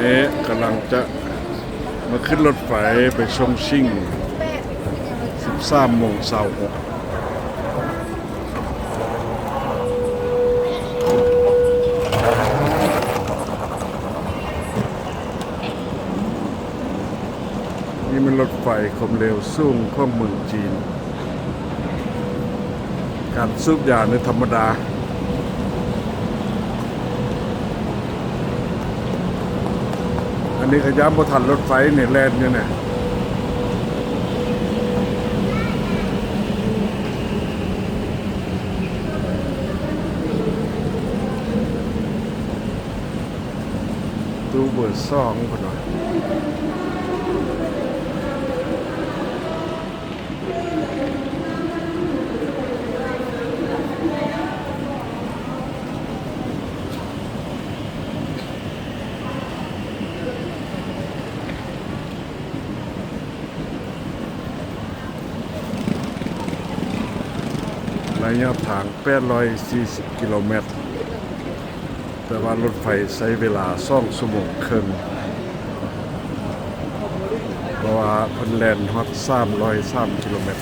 ນີ້ກຳລັງຈະມາຂຶ້ນລົດໄຟໄປຊົງຊິງ ສິບສາມໂມງຊາວຫົກ. ນີ້ແມ່ນລົດໄຟຄວາມເລັວສູງຂອງເມືອງຈີນ. ການສູບຢານີ້ທຳມະດາ. ອັນນີ້ກະຢ້ານບໍ່ທັນລົດໄຟນີ້ແລ່ນຢູ່ນີ້. ຕູ້ເບີສອງພຸ້ນວ່າ. ໄລຍະທາງແປດຮ້ອຍສີ່ສິບກິໂລແມັດ. ແຕ່ວ່າລົດໄຟໃຊ້ເວລາສອງຊົ່ວໂມງເຄິ່ງ ເພາະວ່າເພິ່ນແລ່ນຮອດສາມຮ້ອຍສາມກິໂລແມັດ.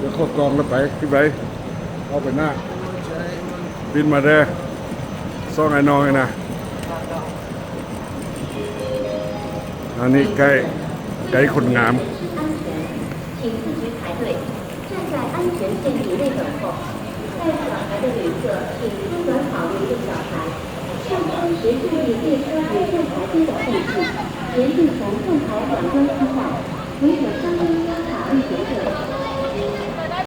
ດຽວເຂົ້າກ່ອງແລ້ວໄປ ຂຶ້ນໄປ ເຂົ້າໄປໜ້າ ປິ່ນມາເດີ ຊ່ອງອ້າຍນ້ອງນີ້ນະ. ອັນນີ້ໄກ ໄກຄົນງາມ. 请自行排队，站在安全线体内等候。带小孩的旅客请缩短跑离的小孩，上车时注意列车与站台间的间距，严禁从站台转弯出站，违者将被依法依行政处罚。